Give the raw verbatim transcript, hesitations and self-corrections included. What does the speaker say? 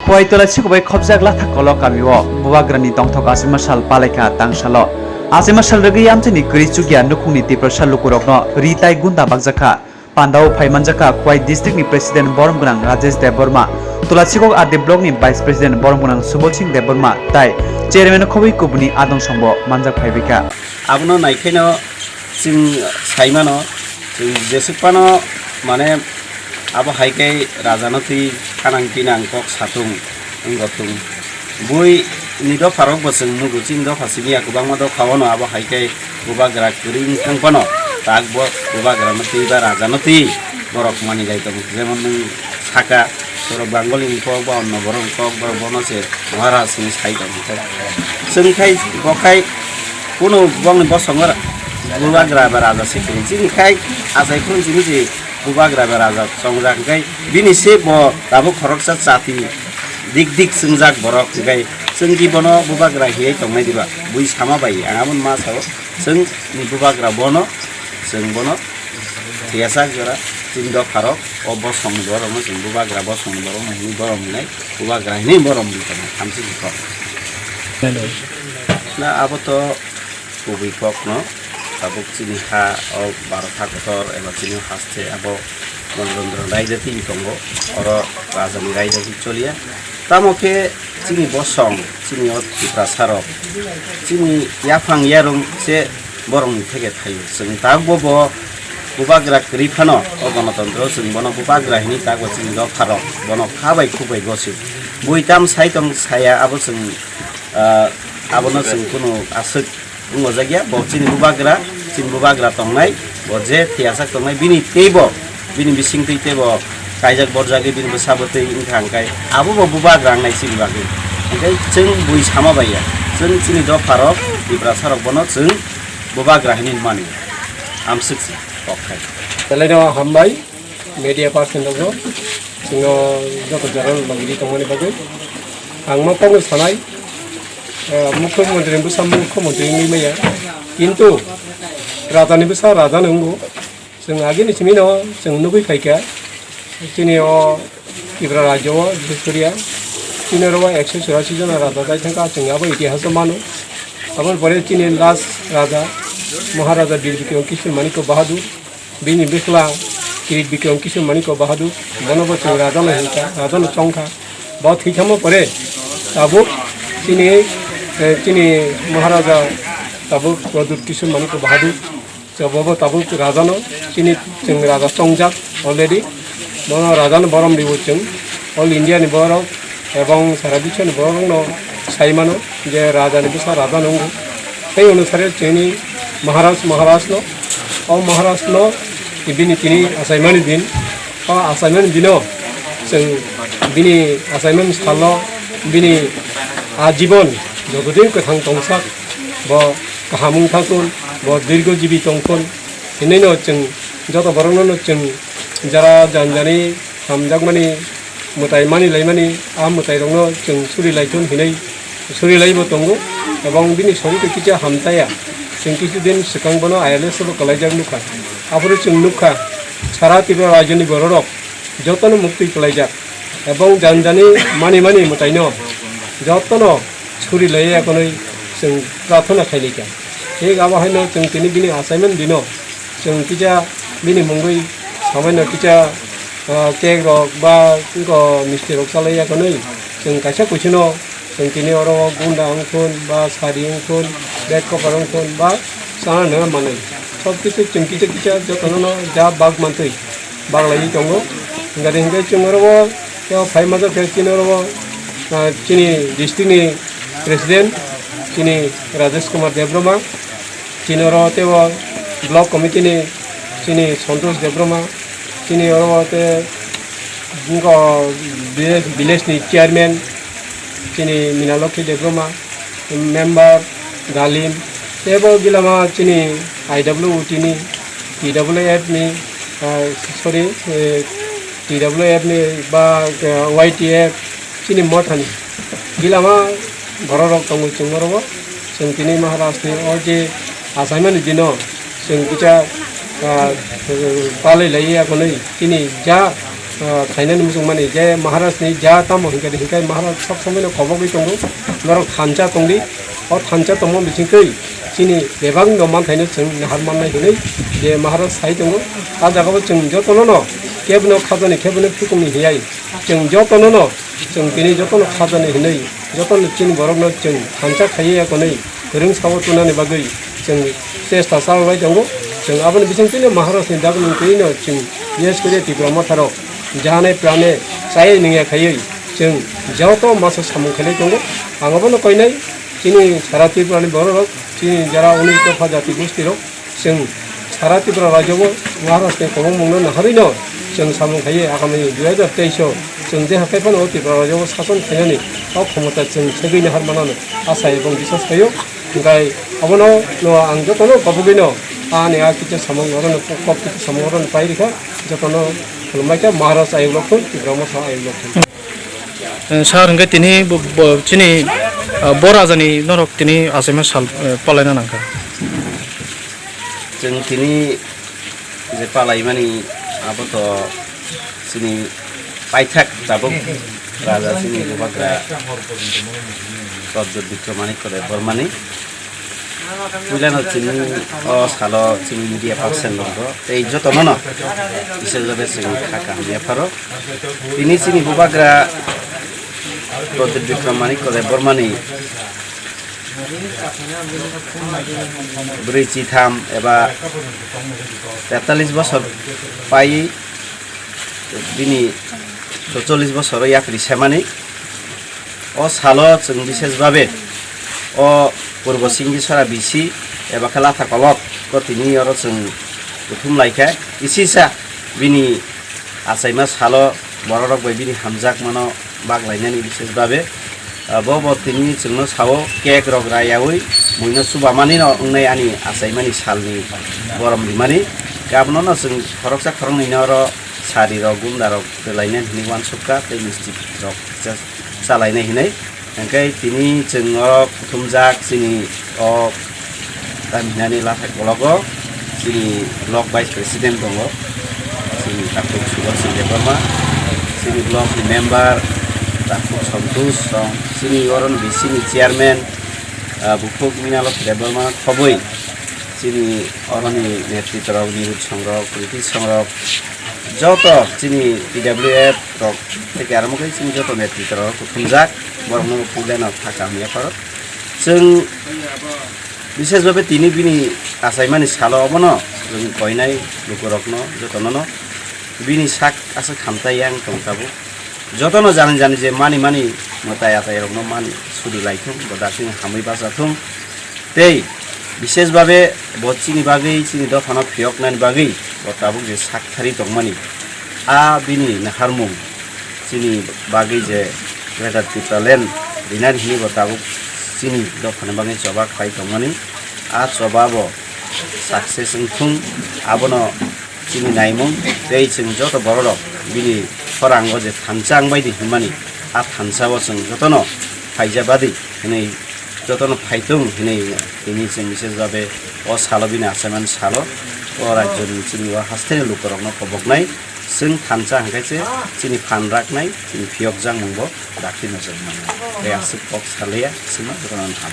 Poitwla sikobai khopjak Latha Kolok kamio Bubagrani tongthok achaima sal palaikha tangsalo. Achaima sal rwgwi amchaini kwrwi chukya nukhungni Tiprasa lukurokno ri tai gunda bakjakha. Pandao phai manjakha Khowai district ni president borom gwnang Rajesh Debbarma, Tulasikok R D block ni vice president borom gwnang Subal Singh Debbarma tai chairman khobwi kubuni adong songbo manjak phaibaikha. Abono naikhaino chwng saimano, chwng jeswk phano mane abo hai khe rajano twi khanang tinang kok satung wngkha tung. Bui ni dopha rok bo chwng nugo, chini dopha simi ya kwbangma dopha o no abo hai khe bubagra kwrwi wng thang phano tak bo bubagra no twi ba raja no twi borok mani lai tongo, jemon nwng saka borok Bengali ni kok ba onno borok ni kok borok bono se Maharaj ni sai tongo. Chwng khai bo khai kuno bongni bosongo bubagra ba raja se kwrwi chini khai achai phuru chini se bubagra ba raja chongjak hwnkhe bini se bo tabuk khoroksa chati dik dik chwngjak borok hwnkhe chwng di bono bubagra hiai tongnai diba? Bui sama bai ang aboni ma sao, chwng ni bubagra bono, chwng bono thiyasa jora chini dopharok o bosongni borokno chwng bubagra bosongni borokno hinwi borom hinai bubagra hinwi borom di tongo hamsi kok. Na abo to kubui kokno tabuk chini ha o Bharat hakotor eba chini haste abo Ganotantro raida twi tongo, oro rajani raida twi choliya. Tamo khe chini bosong, chini o Tiprasa rok, chini yaphang yarung se borokni theke thaio. Chwng tabukbo bo bubagra kwrwi phano o Ganotantro chwng bono bubagra hinwi tabukbo chini dopharok bono kha bai khuk bai gosio. Bui tam sai tong saya abo chwng, ah, abono chwng kunu aswk wng ojak ya, bo chini bubagra, chini bubagra tongnai, bo je thiyasa tongnai, bini teibo, bini bising twi teibo kaijak borjagwi bini bwsa bwtwi wngkha hwnkhe abo bo bubagra wngnai chini bagwi. Hwnkhe chwng bui sama bai ya, chwng chini dopharok, Tiprasarok bono chwng bubagra hinwi mani. Amswk se kok khai. Belai no hambai. Media person rokno, chwngno joto jora no logidi tongmani bagwi ang ma kokno sanai, eh, mukhyamantri ni bwsa mukhyamantri wngwi maya, kintu raja ni bwsa raja no wngo. Chwng agini simi no chwng nugwi phaikha, chini o Tripura rajyo o bises koriya chini oro o ekso churasi jona raja jai thangkha, chwng abo itihas o mano. Aboni pore chini last raja Maharaja Bir Bikram Kishore Manikya Bahadur, bini bwkla Kirit Bikram Kishore Manikya Bahadur, bono bo chwng raja no hinkha, raja no chongkha. Bo thwithangma pore tabuk chini, eh, chini Maharaja tabuk Pradyut Kishore Manikya Bahadur, so bo bo tabuk raja no chini chwng raja chongjak already. Bono raja no borom ribo chwng, all India ni borok ebong sara biswni borok rok no sai mano je raja ni bwsa raja no wngo. Tei onusare chini Maharaj, Maharaj no, o Maharaj no bini tini achaimani din, o achaimani dino chwng bini achaimani salo bini ajibon jotodin kwthang tongsak bo kaham wngthakun, bo dirgo jibi tongkun hinwi no chwng joto borok no chwng jara janjani hamjakmani mwtai mani laimani, a mwtai rokno chwng suri laithun hinwi suri laibo tongo, ebong bini sori to kisa hamtaya. Chwng kisu din swkang bono I L S bo kwlaijak nukha. Aphuru chwng nukha, sara Tripura rajyoni bororok jotono muktwi kwlaijak, ebong janjani mani mani mwtaino jotono suri laiya konwi chwng prarthana khainai kha. Thik abo haino chwng tini bini achaimani dino chwng kisa bini mungwi samaino kisa, ah, cake rok ba wngkha misti rok chalai ya hwnwi chwng kaisa kuisino chwng tini oro o gunda wngthun ba sari wngthun bed cover wngthun ba chana nangna manwi sob kisu chwng kisa kisa jotono no ja bak mantwi baglaiwi tongo. Hwnkhe hwnkhe chwng oro o phai manjak khe chini oro o, ah, chini district ni president chini Rajesh Kumar Debbarma. Chini oro teibo block committee ni chini Santosh Debbarma, chini oro tei wngkha village, village ni chairman chini Minalokhi Debbarma, member Galim, teibo gilama chini I W O T ni, T W F ni, ah, sorry, eh, T W F ni ba, eh, Y T F chini mothani gilama borok rok tongo chwng oro o. Chwng tini Maharaj ni o je achaimani dino chwng kisa, ah, palai lai ya hwnwi chini ja Ah, khainani muchungmani je Maharaj ni ja tamo hinkhe hinkhe Maharaj sob somoi no khobogwi tongo, norok thansa tongdi. O thansa tongma bisingtwi chini bebak no manthaino chwng nahar mannai hinwi je Maharaj sai tongo. A jagao chwng jotono no kebno khajani kebno phikungni hiyai chwng jotono no chwng tini jotono khajani hinwi jotono chini borokno chwng thansa khaiwi ya konwi kwrwng sao tunani bagwi chwng chesta chalai tongo. Chwng aboni bisingtwino Maharajni dagni twi no chwng yes kore Tipra Motharok jane prane chayai nungya khaiwi chwng joto masa samung khailai tongo. Ang abono koinai chini sara Tripurani bororok, chini jara unis dopha jati gostirok, chwng sara Tripura rajyo o Maharajni kwbangmungno naharwino chwng samung khaiwi agami dui hajar teis o chwng je hakai phano o Tripura rajyo o sason khainani o khomota chwng segwi nahar manano asa ebong biswas khaio. Hingkai abono no ang jotono kobogwino ani a kisa samung orono kok kisa samung orono pai rikha, jotono khulumbai kha Maharaj ayuk lokthun, Tipra Motha ayuk lokthun. Eh, sir, hingke tini bo, bo, chini, ah, bo rajani norok tini achaima sal, eh, palaina nangkha. Chwng tini je palaimani abo to chini paithak tabuk raja chini bubagra Pradyot Bikramanikya Debbarmani. Puilano chini o salo chini media person rokbo tei jotono no Iswrjore chwng kha kaham yapharo. Tini chini bubagra Pradyot Bikramanikya Debbarmani brwi chitham eba tetalis bosor pai bini socholish bosor o yapri semani. O salo chwng bishes babe o Purbo Singhisara bisi eba khe Latha Kolok o tini oro chwng kuthum lai kha. Isisa bini achaima salo bororok bai bini hamjakmano bak lainani bishes babe. Bo bo tini chwngno sao cake rok rayaui muino chubamani no wngnai ani achaimani salni borom rimani. Abono no chwng khoroksa khoroknwi no oro sari rok gunda rok rwlainai hinwi uansukha tei misti rok cha-, chalainai hinwi. Hingke tini chwng oro kuthumjak chini o tamhinani Latha Kologo chini block vice president tongo, chini takhuk Subal Singh Debbarma, chini block ni member takhuk Santosh tong, chini oroni bisini chairman, ah, bukhuk Minalok Debbarma khoboi, chini oroni netrito rok, Nirud Songrok, Riti Songrok, joto chini T W F rok tei ke aro mokhe chini joto netrito rok kuthumjak, borokno puilano tha kaham yapharo. Chwng bishes babe tini bini achaimani salo obono chwng koinai lukurokno jotono no bini sak aswk khamtai yang tong tabuk. Jotono jani jani je mani mani mwtai atai rokno mani suri lai thung, bo daktino hamwi bacha thung. Tei bishes babe bo chini bagwi, chini dophano phiyoknani bagwi bo tabuk je sak thari tongmani, a bini naharmung chini bagwi je Greater Tipraland rinani hinwi bo tabuk chini dophani bagwi choba khlai tongmani, a choba bo success wngthung, abono chini naimung tei chwng joto bororok bini khorango je thansa wngbaidi hinmani, a thansao chwng jotono phaija badi hinwi jotono phaitung hinwi tini chwng bishes babe o salo bini achaimani salo o rajyoni chini o hasteni lukurokno koboknai chwng thansa hwnkhe se chini phan raknai chini phiyokjakmungbo dakti nojor mano. Tei aswk kok salaiya chwngno jotono ham.